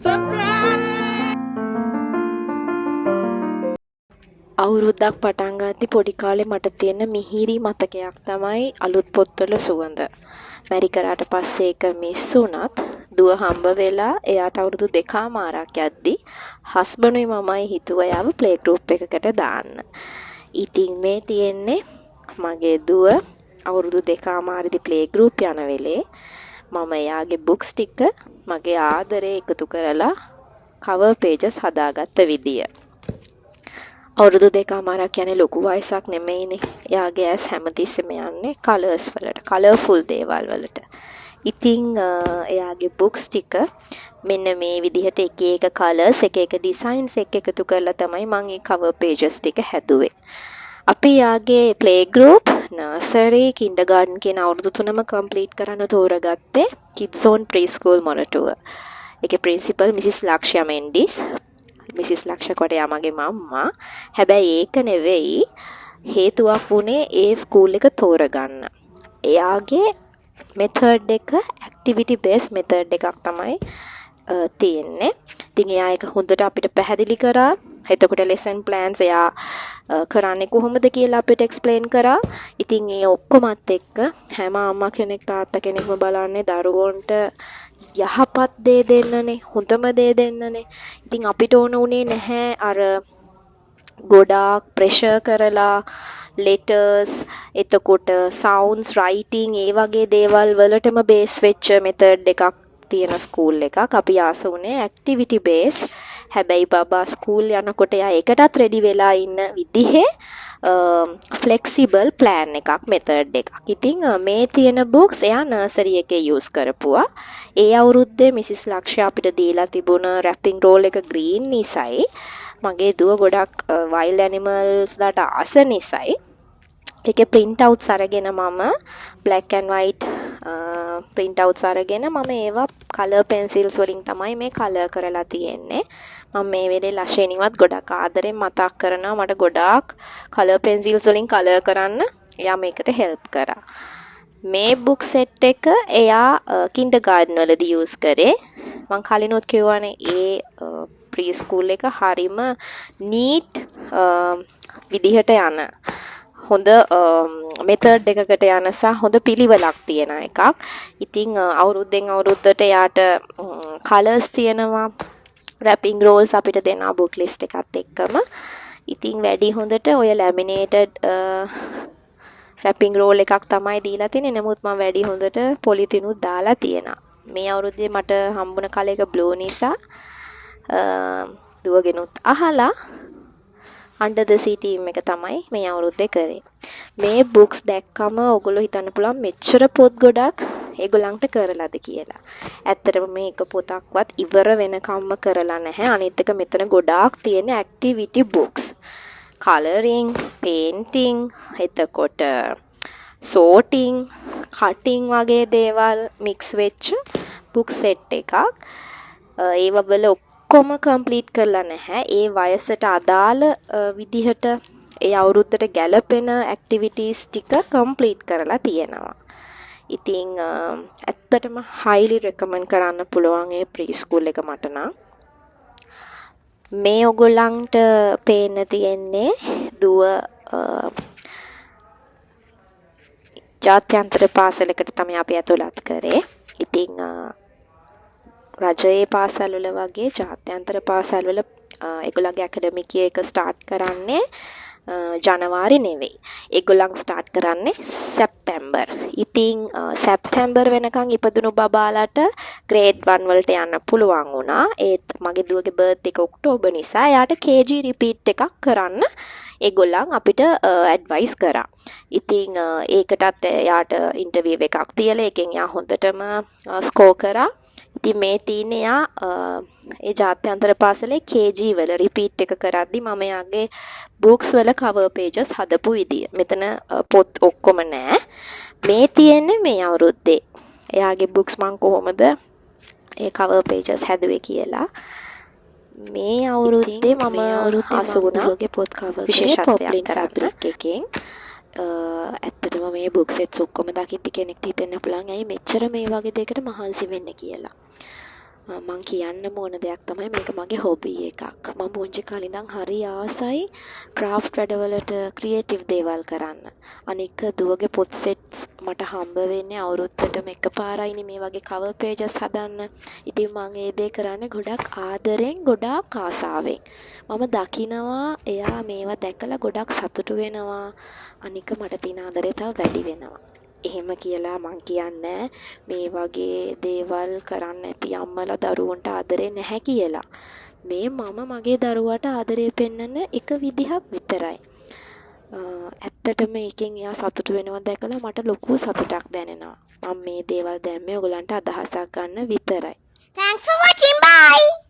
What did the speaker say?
Surprise! අවුරුද්දක් පටන් ගද්දි පොඩි කාලේ මට තියෙන මිහිරි මතකයක් තමයි අලුත් පොත්වල සුවඳ. මැරි කරාට පස්සේ ඒක මිස් වුණත්, දුව හම්බ වෙලා එයාට අවුරුදු දෙකහමාරක් යද්දි හස්බන්ඩුයි මමයි හිතුවා එයාව ප්ලේ ගෲප් එකකට දාන්න. ඉතින් මේ තියෙන්නේ මගේ දුව අවුරුදු දෙකහමාරෙදි ප්ලේ ගෲප් යන වෙලේ මම එයාගේ බුක්ස් ටික මගේ ආදරේ එකතු කරලා කවර් පේජස් හදාගත්ත විදිය. අවුරුදු දෙකහමාරක් කියන්නේ ලොකු වයසක් නෙමෙයිනේ. එයාගේ ඇස් හැමතිස්සෙම යන්නේ කලර්ස් වලට, කලර්ෆුල් දේවල් වලට. ඉතින් එයාගේ බුක්ස් ටික මෙන්න මේ විදිහට එක එක කලර්ස්, එක එක ඩිසයින්ස් එක්ක එකතු කරලා තමයි මං ඒ කවර් පේජස් ටික හැදුවේ. අපි එයාගේ ප්ලේ ගෲප්, නර්සරි, කින්ඩර්ගාඩන් කියන අවුරුදු තුනම කම්ප්ලීට් කරන්න තෝරගත්තේ කිඩ්ස් සෝන් ප්‍රී ස්කූල් මොරටුව. ඒකේ ප්‍රින්සිපල් මිසිස් ලක්ෂ්‍යා මෙන්ඩිස්. මිසිස් ලක්ෂ කොට එයා මගේ මම්මා. හැබැයි ඒක නෙවෙයි හේතුවක් වුණේ ඒ ස්කූල් එක තෝරගන්න. එයාගේ මෙතඩ් එක ඇක්ටිවිටි බේස් මෙතඩ් එකක් තමයි තියෙන්නේ. ඉතින් එයා ඒක හොඳට අපිට පැහැදිලි කරා. එතකොට ලෙසන් ප්ලෑන්ස් එයා කරන්නේ කොහොමද කියලා අපිට එක්ස්ප්ලේන් කරා. ඉතින් ඒ ඔක්කොමත් එක්ක හැම අම්මා කෙනෙක් තාත්තා කෙනෙක්ම බලන්නේ දරුවන්ට යහපත් දේ දෙන්නනේ, හොඳම දේ දෙන්නනේ. ඉතින් අපිට ඕන වුණේ නැහැ අර ගොඩාක් ප්‍රෙෂර් කරලා ලෙටර්ස්, එතකොට සවුන්ඩ්ස්, රයිටිං ඒ වගේ දේවල් වලටම බේස් වෙච්ච මෙතඩ් එකක් තියෙන ස්කූල් එකක්. අපි ආස වුණේ ඇක්ටිවිටි බේස්. හැබැයි බබා ස්කූල් යනකොට එයා ඒකටත් රෙඩි වෙලා ඉන්න විදිහේ ෆ්ලෙක්සිබල් ප්ලෑන් එකක්, මෙතඩ් එකක්. ඉතින් මේ තියෙන බුක්ස් එයා නර්සරි එකේ යූස් කරපුවා. ඒ අවුරුද්දේ මිසිස් ලක්ෂ්‍ය අපිට දීලා තිබුණ රැපින් රෝල් එක ග්‍රීන් නිසායි, මගේ දුව ගොඩක් වයිල්ඩ් ඇනිමල්ස්ලාට ආස නිසායි, ඒකේ ප්‍රින්ට් අවුට්ස් අරගෙන මම බ්ලැක් ඇන්ඩ් වයිට් ප්‍රින්ට් අවුට්ස් අරගෙන මම ඒවා කලර් පෙන්සිල්ස් වලින් තමයි මේ කලර් කරලා තියෙන්නේ. මම මේ වෙලේ ලෂේනිවත් ගොඩක් ආදරෙන් මතක් කරනවා, මට ගොඩාක් කලර් පෙන්සිල්ස් වලින් කලර් කරන්න එයා මේකට හෙල්ප් කරා. මේ බුක් සෙට් එක එයා කින්ඩර්ගාඩන් වලදී යූස් කරේ. මං කලිනුත් කිව්වනේ ඒ ප්‍රී ස්කූල් එක හරිම නීට් විදිහට යන, හොඳ මෙතඩ් එකකට යන සහ හොඳ පිළිවෙලක් තියෙන එකක්. ඉතින් අවුරුද්දෙන් අවුරුද්දට එයාට කලර්ස් තියෙනවා, රැපින් රෝල්ස් අපිට දෙනවා බුක් ලිස්ට් එකත් එක්කම. ඉතින් වැඩි හොඳට ඔය ලැමිනේටඩ් රැපින් රෝල් එකක් තමයි දීලා තියෙන්නේ. නමුත් මම වැඩි හොඳට පොලිතිනුත් දාලා තියෙනවා. මේ අවුරුද්දේ මට හම්බුණ කලර් එක බ්ලූ නිසා දුවගෙනුත් අහලා අන්ඩර් ද සී තීම් එක තමයි මේ අවුරුද්දේ කරේ. මේ බුක්ස් දැක්කම ඔයගොල්ලෝ හිතන්න පුළුවන් මෙච්චර පොත් ගොඩක් ඒගොල්ලන්ට කරලාද කියලා. ඇත්තටම මේ එක පොතක්වත් ඉවර වෙනකම්ම කරලා නැහැ. අනිත් එක මෙතන ගොඩාක් තියෙන ඇක්ටිවිටි බුක්ස්. කලරින්, පේන්ටිං, එතකොට සෝටිං, කටිං වගේ දේවල් මික්ස් වෙච්ච බුක් සෙට් එකක්. ඒව වල ඔක්කොම කම්ප්ලීට් කරලා නැහැ. ඒ වයසට අදාළ විදිහට ඒ අවුරුද්දට ගැලපෙන ඇක්ටිවිටීස් ටික කම්ප්ලීට් කරලා තියෙනවා. ඉතින් ඇත්තටම හයිලි රෙකමන්ඩ් කරන්න පුළුවන් ඒ ප්‍රී ස්කූල් එක මට නම්. මේ ඔයගොල්ලන්ට පේන්න තියෙන්නේ දුව ජාත්‍යන්තර පාසලකට තමයි අපි ඇතුළත් කරේ. ඉතින් රජයේ පාසල් වල වගේ ජාත්‍යන්තර පාසල් වල ඒගොල්ලන්ගේ ඇකඩමික් ඉයර් එක ස්ටාර්ට් කරන්නේ ජනවාරි නෙවෙයි. ඒගොල්ලන් ස්ටාර්ට් කරන්නේ සැප්තැම්බර්. ඉතින් සැප්තැම්බර් වෙනකන් ඉපදුණු බබාලට ග්‍රේඩ් 1 වලට යන්න පුළුවන් වුණා. ඒත් මගේ දුවගේ බර්ත් එක ඔක්තෝබර් නිසා එයාට KG repeat එකක් කරන්න ඒගොල්ලන් අපිට ඇඩ්වයිස් කරා. ඉතින් ඒකටත් එයාට ඉන්ටර්විව් එකක් තියලා ඒකෙන් එයා හොඳටම ස්කෝර් කරා. ඉතින් මේ තියෙන්නේ එයා ඒ ජාත්‍යන්තර පාසලේ KG වල රිපීට් එක කරද්දි මම එයාගේ බුක්ස් වල කවර් පේජස් හදපු විදිය. මෙතන පොත් ඔක්කොම නෑ. මේ තියෙන්නේ මේ අවුරුද්දේ එයාගේ බුක්ස් මං කොහොමද ඒ කවර් පේජස් හැදුවේ කියලා. මේ අවුරුද්දේ මම මේ අවුරුද්දේ ආස වුණා මම දුවගේ පොත් කවර් කරේ විශේෂත්වයක් පොප්ලින් කරන්න. ෆැබ්‍රික් එකෙන්. ඇත්තටම මේ බුක් සෙට්ස් ඔක්කොම දකිද්දි කෙනෙක්ට හිතෙන්න පුළුවන් ඇයි මෙච්චර මේ වගේ දෙයකට මහන්සි වෙන්නේ කියලා. මං කියන්නම ඕන දෙයක් තමයි මේක මගේ හොබි එකක්. මං පුංචි කාලේ ඉඳන් හරි ආසයි ක්‍රාෆ්ට් වැඩවලට, ක්‍රියේටිව් දේවල් කරන්න. අනික දුවගේ පොත් සෙට්ස් මට හම්බ වෙන්නේ අවුරුද්දටම එකපාරයිනේ මේ වගේ කවර් පේජස් හදන්න. ඉතින් මං ඒ දේ කරන්නේ ගොඩක් ආදරෙන්, ගොඩාක් ආසාවෙන්. මම දකිනවා එයා මේවා දැකලා ගොඩක් සතුටු වෙනවා. අනික මට තියෙන ආදරේ තව වැඩි වෙනවා. එහෙම කියලා මං කියන්නේ මේ වගේ දේවල් කරන්න නැති අම්මලා දරුවන්ට ආදරේ නැහැ කියලා. මේ මම මගේ දරුවාට ආදරේ පෙන්නන එක විදිහක් විතරයි. ඇත්තටම ඒකෙන් එයා සතුටු වෙනවා දැකලා මට ලොකු සතුටක් දැනෙනවා. මම මේ දේවල් දැම්මේ ඔයගොල්ලන්ට අදහසක් ගන්න විතරයි. Thanks for watching. Bye.